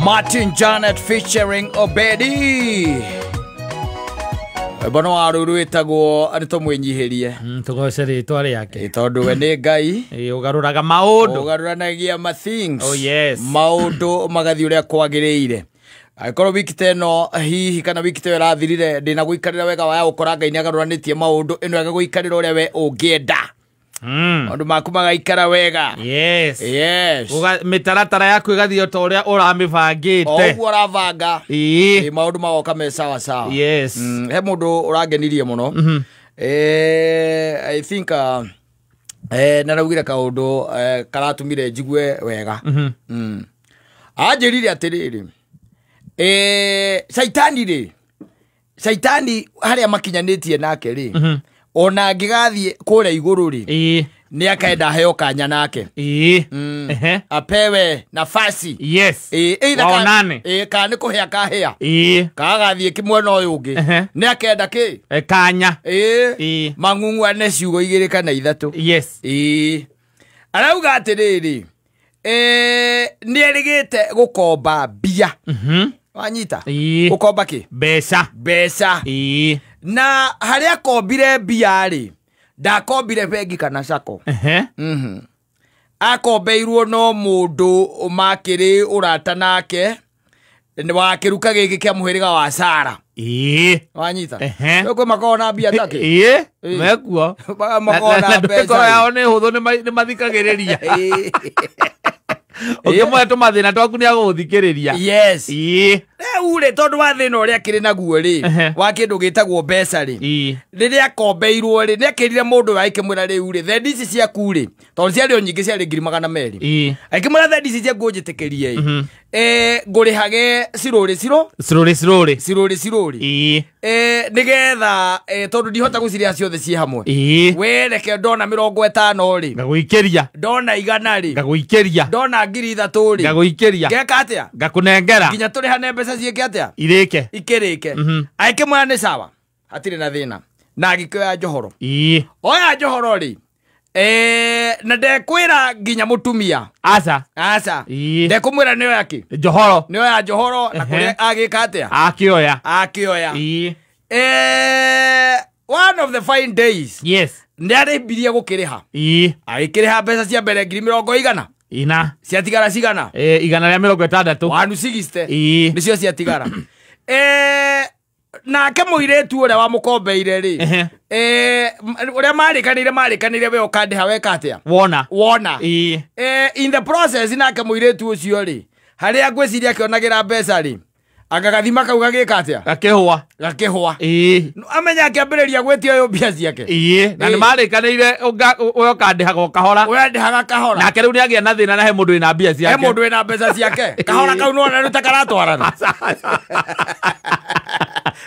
Martin Janet featuring Obedi. Bono wa ruru wĩtagwo nĩ tũmwĩnyihĩrie. Tũgoce rĩtwa rĩake. Tondũ we nĩ Ngai. Ũgarũraga maũndũ. Ũgarũranagia ma things. Oh, yes. Maũndũ magathiĩ ũrĩa kwagĩrĩire. Angĩkorwo wiki ta ĩno hihi kana wiki ta ĩyo ĩrathirire ndĩna gũikarĩra wega waya gũkora Ngai nĩ agarũranĩtie maũndũ ĩno ĩgagũikarĩra ũrĩa we ũngĩenda. Maũndũ maku magaikara wega. Yes. Yes. Mĩtaratara yaku ĩgathiĩ o ta ũrĩa ũramĩbangĩte. O ũguo ũrabanga. Ĩĩ. Maũndũ magoka me sawa sawa. Yes. He mũndũ ũrangenirie mũno. I think naraugire kaũndũ karatumire njigue wega. Anjĩrire atĩrĩrĩ, caitani rĩ, caitani harĩa makinyanĩtie nake rĩ, ona angĩgathiĩ kũrĩa igũrũ rĩ, nĩ akaenda aheo kanya nake. Apewe nafasi. Yes. Either Waonane. Kana nĩ kũhĩa kahĩa. Kana agathiĩ kĩmwena ũyũ ũngĩ. Nĩ akenda kĩ? Kanya. Mang'ung'uane ciugo igĩrĩ kana ithatũ. Yes. Arauga atĩrĩrĩ, nĩ erĩgĩte gũkomba mbia. Wanyita? Gũkomba kĩ? Mbeca. Mbeca. Na harĩa akombire mbia rĩ, ndakombire bengi kana sacco. Akombeirwo no mũndũ makĩrĩ ũrata nake wa kĩruka gĩkĩ kĩa mũhĩrĩga wa Sara. Wanyita? Rĩu kwĩ makoragwo na mbia take? Mekuo. Makoragwo na mbeca. Mĩkoro yao nĩ hũthũ, nĩ mathikagĩrĩria. Ũkĩmũhe tũmathĩna twaku nĩ agũgũthikĩrĩria. Yes. Rĩu rĩ, tondũ wa thĩna ũrĩa akĩrĩ naguo rĩ, wa kĩndũ gĩtagwo mbeca rĩ, rĩrĩa akombeirwo rĩ, nĩ akĩrire mũndũ ũyũ akĩmwĩra rĩu rĩ, thendi ici ciaku rĩ, tondũ ciarĩ o nyingĩ, ciarĩ 200,000. Akĩmwĩra thendi ici ciaku ũnjĩtĩkĩrie ĩ. Ngũrĩhage cirũrĩ ciro? Cirũrĩ cirũrĩ. Cirũrĩ cirũrĩ. Nĩgetha, tondũ ndihota gũcirĩha ciothe ciĩ hamwe. We reke ndona 50 rĩ. Ngagũikĩria. Ndona 100 rĩ. Ngagũikĩria. Ndona 3,000 rĩ. Ngagũikĩria. Ngeka atĩa? Ngakũnengera. Nginya tũrĩhane mbeca ciĩke atĩa? Irĩke. Ikĩrĩke. Agĩkĩmwĩra nĩ sawa. Hatirĩ na thĩna. Na agĩkĩoya njohoro. Oya njohoro rĩ. Na ndekwĩra nginya mũtumia. Aca. Aca. Ndekumwĩra nĩoya kĩ? Njohoro. Nĩoya njohoro na kũrĩa agĩka atĩa? Akĩoya. Akĩoya. One of the fine days. Yes. Nĩarĩmbirie gũkĩrĩha. Agĩkĩrĩha mbeca cia mbere 40,000. Ina. Ciatigara cigana? 160. 160. Nĩcio ciatigara. Nake mũirĩtu ũrĩa wamũkombeire rĩ, ũrĩa marĩkanĩire we ũkandĩha weka atĩa? Wona. Wona. In the process nake mũirĩtu ũcio rĩ, harĩa ngwĩciria akĩonagĩra mbeca rĩ, anga gathima kau gagĩka atĩa? Gakĩhũa. Gakĩhũa. Amenya akĩambĩrĩria gwĩtia ũyũ mbia ciake. Na nĩ marĩkanĩire ũyũ ũkandĩhaga o kahora. Ũyũ andĩhaga kahora. Nake rĩu nĩagĩa na thĩna na he mũndũ wĩna mbia ciake. He mũndũ wĩna mbeca ciake. Kahora kau nĩwona rĩu ta karatwarana.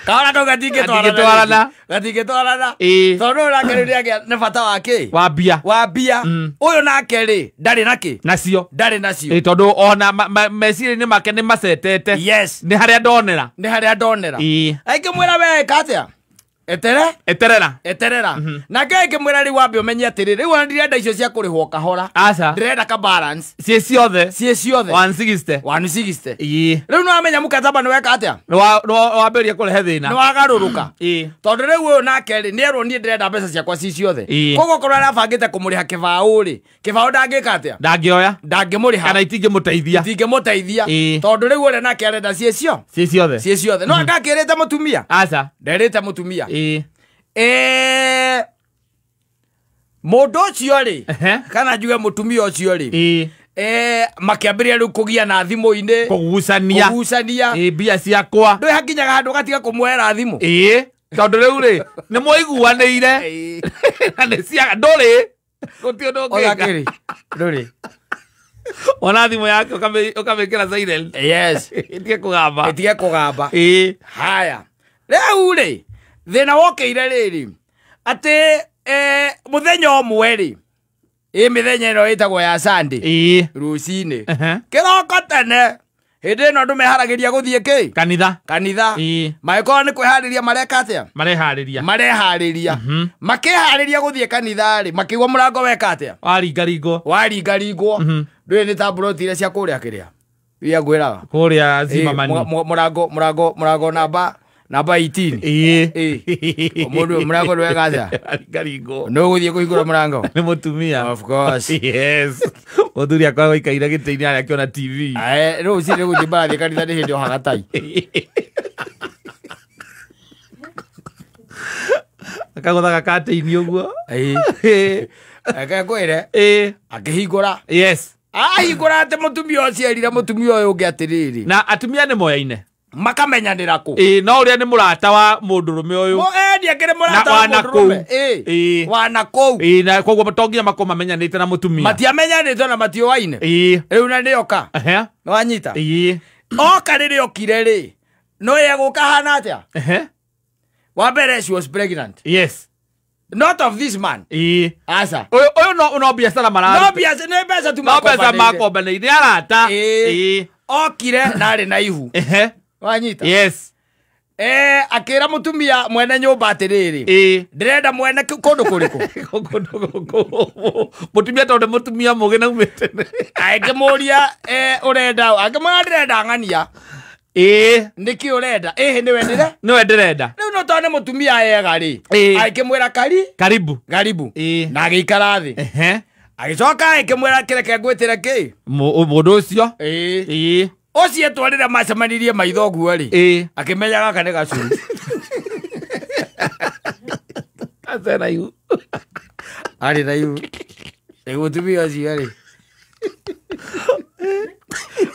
Kahora kau gatingĩtwarana. Gatingĩtwarana. Gatingĩtwarana. Tondũ ũyũ nake rĩu nĩagĩa nĩ bata wa kĩ? Wa mbia. Wa mbia. Ũyũ nake rĩ, ndarĩ na kĩ? Nacio. Ndarĩ nacio. Tondũ ona meciria-inĩ make nĩ macetete. Yes. Nĩ harĩa ndonera. Nĩ harĩa ndonera. Akĩmwĩra we ĩka atĩa? Etere? Eterera. Eterera. Nake akĩmwĩra rĩu wambe ũmenye atĩrĩ, rĩu ona ndirenda icio cia kũrĩhwo kahora. Aca. Ndĩrenda ka balance. Ciĩ ciothe. Ciĩ ciothe. 160. 160. Rĩu nĩ wamenya mũkataba nĩ weka atĩa? Nĩ wambĩrĩria kũrehe thĩna. Nĩ wagarũrũka. Tondũ rĩu ũyũ nake rĩ, nĩ erwo niĩ ndĩrenda mbeca ciakwa ci ciothe. Koguo korwo arabangĩte kũmũrĩha kĩbaũ rĩ, kĩbaũ ndangĩka atĩa? Ndangĩoya. Ndangĩmũrĩha. Kana itingĩmũteithia. Itingĩmũteithia. Tondũ rĩu ũrĩa nake arenda ciĩ cio. Ciĩ ciothe. Ciĩ ciothe. No anga akĩrĩte mũtumia? Aca. Nderĩte mũtumia. Mũndũ ũcio rĩ, kana njuge mũtumia ũcio rĩ, makĩambĩrĩria rĩu kũgia na thimũ-inĩ. Kũgucania. Kũgucania. Mbia ciakwa. Ndũĩ hakinyaga handũ gatiga kũmuoera thimũ. Tondũ rĩu rĩ, nĩ mwaiguanĩire. Na nĩ cia ndũrĩ. Gũtirĩ ũndũ ũngĩka. Oya kĩrĩ, ndũrĩ. Ona thimũ yake ũkamĩkĩra silent. Yes. Ĩtige kũgamba. Ĩtige kũgamba. Haya. Rĩu rĩ, thĩna wokĩire rĩrĩ, atĩ mũthenya ũmwe rĩ, mĩthenya ĩno ĩtagwo ya Sunday. Rũcinĩ. Kĩroko tene, hĩndĩ ĩno andũ meharagĩria gũthiĩ kĩ? Kanitha. Kanitha. Magĩkorwo nĩ kwĩharĩria mareka atĩa? Mareharĩria. Mareharĩria. Makĩharĩria gũthiĩ kanitha rĩ, makĩigua mũrango weka atĩa? Waringaringwo. Waringaringwo. Ndũĩ nĩ ta mburoti iria cia kũrĩa kĩrĩa? Ia ngwĩraga. Kũrĩa Zimmerman. Mũrango namba 18. Ĩĩ. Mũndũ mũrango nĩ wega atĩa? Aringaringwo. Nĩ ũgũthiĩ kũhingũra mũrango? Nĩ mũtumia. Of course. Yes. Mũthuri akoragwo aikaire gĩtĩ-inĩ harĩa akĩona TV. Rũcinĩ gũthiĩ marathiĩ kanitha nĩ hĩndĩ ohaga tai. Akagũthaga katĩ-inĩ ũguo. Reke ngwĩre. Akĩhingũra. Yes. Ahingũra atĩ mũtumia ũcio erire mũtumia ũyũ ũngĩ atĩrĩrĩ. Na atumia nĩ moyaine. Makamenyanĩra kũ? Ĩĩ, no ũrĩa nĩ mũrata wa mũndũrũme ũyũ. Endi akĩrĩ mũrata wa mũndũrũme. Ĩĩ. Wa na kũu. Ĩĩ, na koguo to nginya makorwo mamenyanĩte na mũtumia. Matiamenyanĩte na matioaine. Ĩĩ. Rĩu na nĩoka. Nĩwanyita? Ĩĩ. Oka rĩrĩa okire rĩ, no ye gũka hana atĩa? Wa mbere, she was pregnant. Yes. Not of this man. Ĩĩ. Aca. Ũyũ no biacara mararuta. No biacara, nĩ mbeca tu No mbeca makombanĩire. Nĩ arata. Ĩĩ. Okire na arĩ na ihu. Wanyita? Yes. Akĩra mũtumia mwene nyũmba atĩrĩrĩ. Ndĩrenda mwene kũndũ kũrĩkũ? Mũtumia tondũ mũtumia mũgĩ na umĩte. Akĩmũria ũrenda, akĩmwĩra ndĩrenda ng'ania. Ĩĩ. Nĩkĩ ũrenda? Ĩhĩ nĩwe ndĩre? Nĩwe ndĩrenda. Rĩu no tondũ nĩ mũtumia ega rĩ. Akĩmwĩra Karibu. Karibu. Ĩĩ. Na agĩikara thĩ. Agĩcoka akĩmwĩra kĩreke ngwĩtĩre kĩ? Mũndũ ũcio. Ĩĩ. Ĩĩ. Ũcio etwarĩra macemanirie maitho ũguo rĩ. Akĩmenya gaka nĩ gacuru. Acena ihu. Arĩ na ihu. Rĩu mũtumia ũcio rĩ.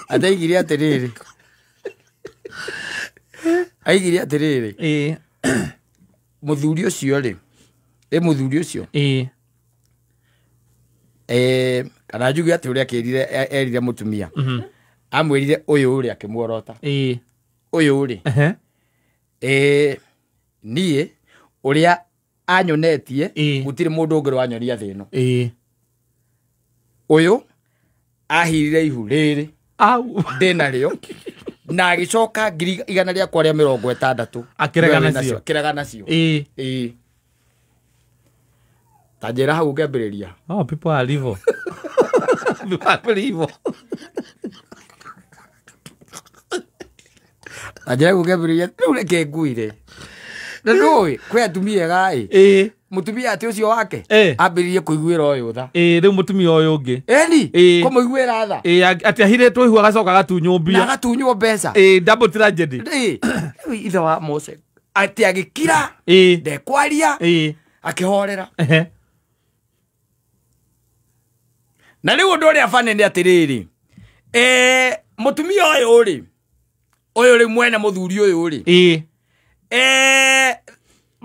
Ataigire atĩrĩrĩ. Aigire atĩrĩrĩ. Ĩĩ. Mũthuri ũcio rĩ. Ĩ mũthuri ũcio. Ĩĩ. Kana njuge atĩ ũrĩa akĩrire erire mũtumia. Amwĩrire ũyũ ũrĩa akĩmuorota. Ĩĩ. Ũyũ rĩ. Niĩ ũrĩa anyonetie gũtirĩ mũndũ ũngĩ wanyonia thĩ ĩno. Ĩĩ. Ũyũ ahirire ihu rĩrĩ. Au. Ndĩnarĩo. Na agĩcoka 160,000. Akĩrega nacio. Akĩrega nacio. Ĩĩ. Ĩĩ. Ta njĩra hau ũngĩambĩrĩria. Oh, people are evil. People are evil. Ta njĩra hau ũngĩambĩrĩria, rĩu reke nguire. Na ndũĩ, kwĩ atumia ega ĩ. Ĩĩ. Mũtumia atĩ ũcio wake ambĩrĩrie kũiguĩra ũyũ tha. Ĩĩ, rĩu mũtumia ũyũ ũngĩ. Ĩni, kũmũiguĩra tha. Ĩĩ, atĩ ahirĩtwo ihu agacoka agatunywo mbia. Na agatunywo mbeca. Ĩĩ, double tragedy. Ĩĩ, rĩu ithe wa Mose atĩ agĩkira. Ĩĩ. Ndekwaria. Ĩĩ. Akĩhorera. Na rĩu ũndũ ũrĩa bane nĩ atĩrĩrĩ. Mũtumia ũyũ rĩ, ũyũ rĩu mwene mũthuri ũyũ rĩ. Ĩĩ.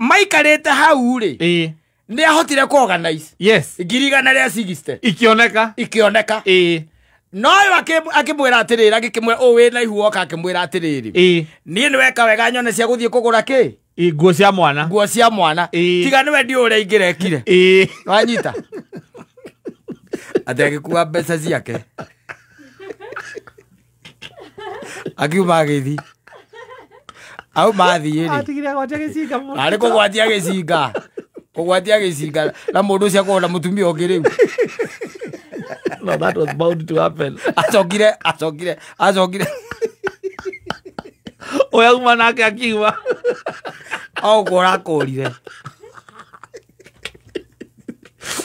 Maikarĩte hau rĩ. Ĩĩ. Nĩ ahotire kũ organize. Yes. 160,000. Ikĩoneka. Ikĩoneka. Ĩĩ. No ũyũ akĩmwĩra atĩrĩrĩ, agĩkĩmwĩra ũũ wĩna ihu oka akĩmwĩra atĩrĩrĩ. Ĩĩ. Niĩ nĩ weka wega nyone cia gũthiĩ kũgũra kĩ? Ĩĩ, nguo cia mwana. Nguo cia mwana. Ĩĩ. Tiga nĩwe ndiũĩ ũrĩa ingĩrekire. Ĩĩ. Wanyita? Atĩ agĩkua mbeca ciake. Akiuma agĩthiĩ. Auma athiĩ rĩ. Atigire agwatia gĩcinga mũno. Arĩ kũgwatia gĩcinga. Kũgwatia gĩcinga na mũndũ ũcio akorwo na mũtumia ũngĩ rĩu. No, that was bound to happen. Acokire. Ũyũ auma nake akiuma. O ũguo ũrakũrire.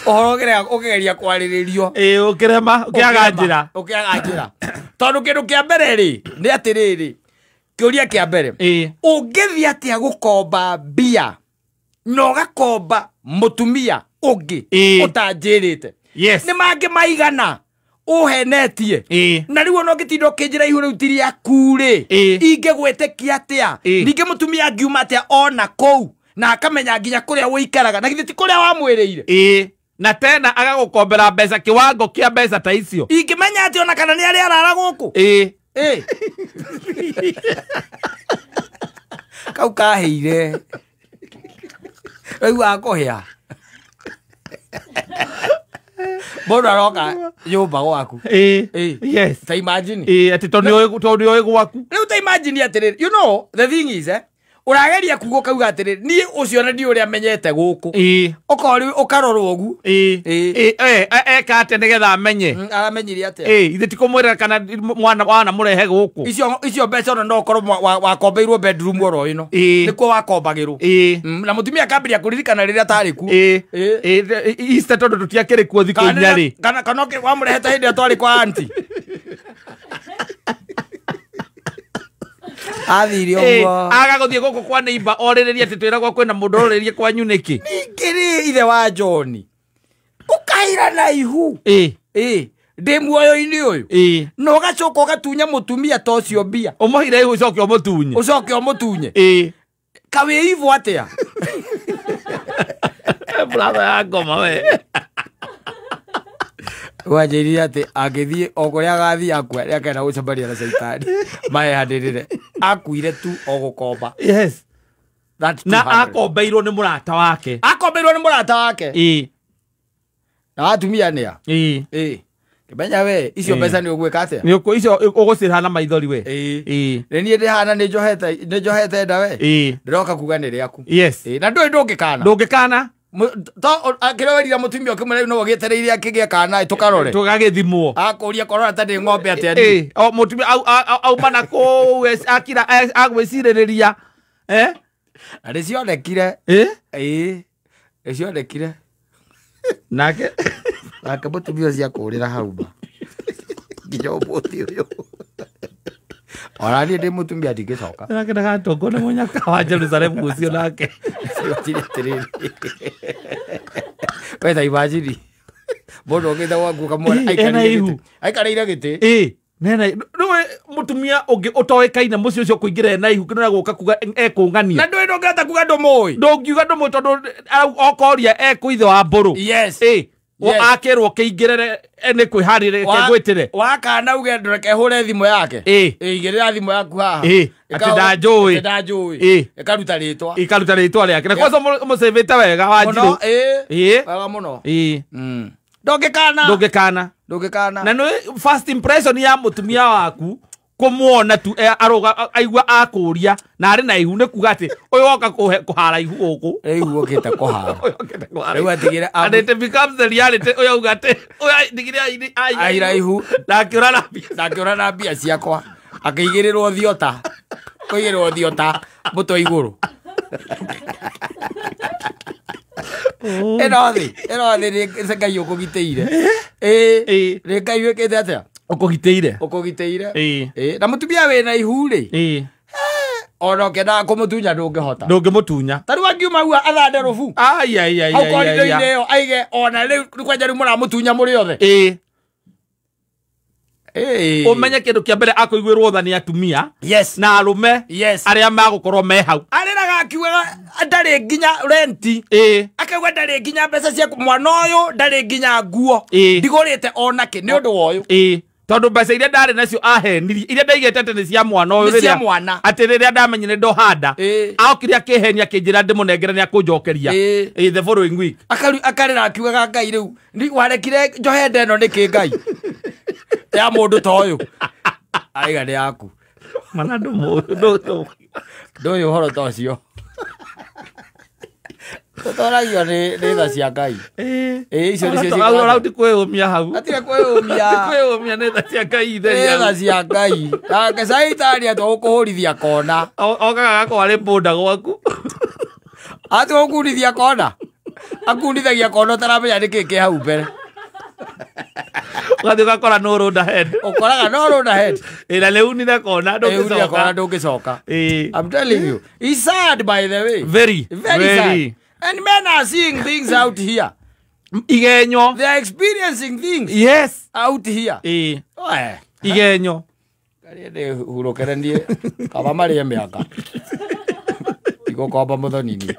Ũhoro ũkĩgeria kwarĩrĩrio. Ĩĩ, ũkĩrema, ũkĩaga njĩra. Ũkĩaga njĩra. Tondũ kĩndũ kĩa mbere rĩ, nĩ atĩrĩrĩ. Kĩũria kĩa mbere. Ĩĩ. Ũngĩthiĩ atĩa gũkomba mbia na ũgakomba mũtumia ũngĩ ũtanjĩrĩte? Yes. Nĩ mangĩ maigana ũhenetie. Ĩĩ. Na rĩu ona ũngĩtinda ũkĩnjĩra ihu rĩu ti rĩaku rĩ, Ĩĩ. ingĩgwĩtĩkia atĩa? Ĩĩ. Ningĩ mũtumia angiuma atĩa ona kũu na akamenya nginya kũrĩa ũikaraga na githĩ ti kũrĩa wamwĩrĩire? Ĩĩ. Na tena agagũkombera mbeca kiwango kĩa mbeca ta icio. Ingĩmenya atĩ ona kana nĩ arĩa arara gũkũ? Ĩĩ. Ĩĩ. Kau kaheire. Rĩu akũhĩa. Mũndũ aroka nyũmba gwaku. Ĩĩ. Yes. Ta imagine. Ĩĩ, atĩ tondũ nĩũĩ gwaku. Rĩu ta imagine atĩrĩrĩ, you know, the thing is, Ũrageria kuga ũkauga atĩrĩ niĩ ũcio na ndiũ ũrĩa menyete gũkũ. Ũkorwo ũkarorwo ũguo. Eka atĩa nĩgetha amenye. Aramenyire atĩa? Ithe ti kũmwĩra kana mwana wana mũrehe gũkũ. Icio mbeca ona no ũkorwo wakombeirwo bedroom oro ĩno. Nĩkuo wakombagĩrwo. Na mũtumia akambĩrĩria kũririkana rĩrĩa atarĩ kuo. Easter tondũ tũtiakĩrĩ kuo thikũ inya rĩ. Kana wamũrehete hĩndĩ ĩrĩa twarĩ kwa auntie. Athire ũguo. Aga gũthiĩ gũkũ kwa neighbor orĩrĩrie atĩ twĩragwo kwĩna mũndũ ũrorĩrie kwanyu nĩkĩ. Ningĩ rĩ ithe wa John. Ũkaira na ihu. Ndĩ muoyo-inĩ ũyũ. Na ũgacoka ũgatunya mũtumia ta ũcio mbia. Ũmũhire ihu ũcoke ũmũtunye. Ũcoke ũmũtunye. Kawĩ ivu atĩa? Brother ya ngoma we. Wanjĩrire atĩ angĩthiĩ o kũrĩa agathiĩ akua nĩakenda gũcemania na caitani maheanĩrĩre. Akuire tu o gũkomba. Yes. Na akombeirwo nĩ mũrata wake. Akombeirwo nĩ mũrata wake. Na atumia nĩa? Kĩmenya we icio mbeca nĩ ũgwĩka atĩa? Nĩ ũkũ icio ũgũcirĩha na maithori we. Nĩ niĩ ndĩhana nĩ njohete nda we. Ndĩroka kuga nĩ rĩaku. Yes. Na ndũĩ ndũngĩkana. Ndũngĩkana. Akĩrorire mũtumia ũkĩmwĩra rĩu no ũgĩetereire akĩgĩa kana tũkarore. Tũgagĩthimwo. Akũria korora ta ndĩ ng'ombe atĩa niĩ. O mũtumia auma na kũu akira agwĩcirĩrĩria. Na nĩcionekire. Nĩcionekire. Nake nake mũtumia ũcio akũrĩra hau ma. Nginya ũmũthĩ ũyũ. Ona niĩ ndĩ mũtumia ndingĩcoka. Nake ndagatongwo nĩ mũnyaka wa Jerusalem ũcio nake. We ta imagine. Mũndũ ũkĩte gwaku ũkamwona aikarĩire gĩtĩ. Nena nĩwe mũtumia ũngĩ ũtoĩkaine mũciĩ ũcio kũingĩra ena ihu kĩno gũka kuga ekũng'ania. Na ndũĩ ndũngĩhota kuga ndũmũĩ. Ndũngiuga ndũmũĩ tondũ okoria ekũ ithe wa mbũrũ. Yes. Akĩrwo kĩingĩrĩre nĩ kwĩharĩrĩria kegwĩtĩre. Wakana uge ndũreke hũre thimũ yake. Igĩrĩra thimũ yaku haha. Atĩ ndanjũĩ. Ndanjũĩ. Ĩkaruta rĩtwa. Ĩkaruta rĩtwa rĩake. Na kwanza mũcĩvĩte wega wa Njirũ. Wega mũno. Ndũngĩkana. Ndũngĩkana. Ndũngĩkana. Na nĩ first impression ya mũtumia waku kũmuona tu aroga aigua akũria na arĩ na ihu nĩ kuga atĩ ũyũ woka kũhara ihu gũkũ. Rĩu ũkĩte kũhara. Rĩu atigire and it becomes the reality ũyũ auga atĩ ũyũ ndigire aira ihu na akĩũra na mbia. Na akĩũra na mbia ciakwa. Akĩigĩrĩrwo thiota. Kũigĩrĩrwo thiota mũtwe igũrũ. Ĩno thĩ nĩ Ngai ũkũgitĩire. Nĩ Ngai wĩkĩte atĩa? Ũkũgitĩire. Ũkũgitĩire. Na mũtumia wĩna ihu rĩ. Ona ũkĩendaga kũmũtunya ndũngĩhota. Ndũngĩmũtunya. Ta rĩu angiuma hau athande rũbu. Hau korido-inĩ ĩyo aige ona rĩu kwanja rĩu mũramũtunya mũrĩ othe. Ũmenye kĩndũ kĩa mbere akũiguĩrwo tha nĩ atumia. Yes. Na arũme. Yes. Arĩa magũkorwo me hau. Arĩraga akiugaga ndarĩ nginya renti. Akauga ndarĩ nginya mbeca cia mwana ũyũ ndarĩ nginya nguo. Ndigũrĩte onakĩ nĩ ũndũ wa ũyũ. Tondũ mbeca iria ndarĩ nacio ahenirie iria ndaigĩte atĩ nĩ cia mwana ũyũ Nĩ cia mwana. Atĩ rĩrĩa ndamenyire ndohanda. Aokire akĩhenia akĩnjĩra ndĩmũnengere nĩ akũnjokeria. The following week. Akarĩra akiugaga Ngai rĩu warekire njohe nda ĩno nĩkĩ Ngai. Ya mũndũ ta ũyũ. Aiga nĩ yaku. Mana ndũmũĩ. Ndũĩ ũhoro ta ũcio. Tũtoragio nĩ tha cia Ngai. Icio nĩcio ciĩkaga. Ti kwĩyũmia hau. Hatirĩ kwĩyũmia. Ti kwĩyũmia nĩ tha cia Ngai Nĩ tha cia Ngai. Nake caitani atua gũkũhũrithia kona. Okaga gakwarĩ bũnda gwaku. Atua gũkundithia kona. Akundithagia kona ũtaramenya nĩkĩ kĩ hau mbere. Ũgathiĩ ũgakora no road ahead. Ũkoraga no road ahead. Na rĩu unire kona ndũngĩcoka. Kona ndũngĩcoka. I'm telling you. It's sad by the way. Very. Very sad. And men are seeing things out here. Igenyo. They are experiencing things. Yes. Out here. Igenyo. Karĩa ndĩhurũkere niĩ kaba marĩe mĩaka. Tigũkomba mũthoni-inĩ.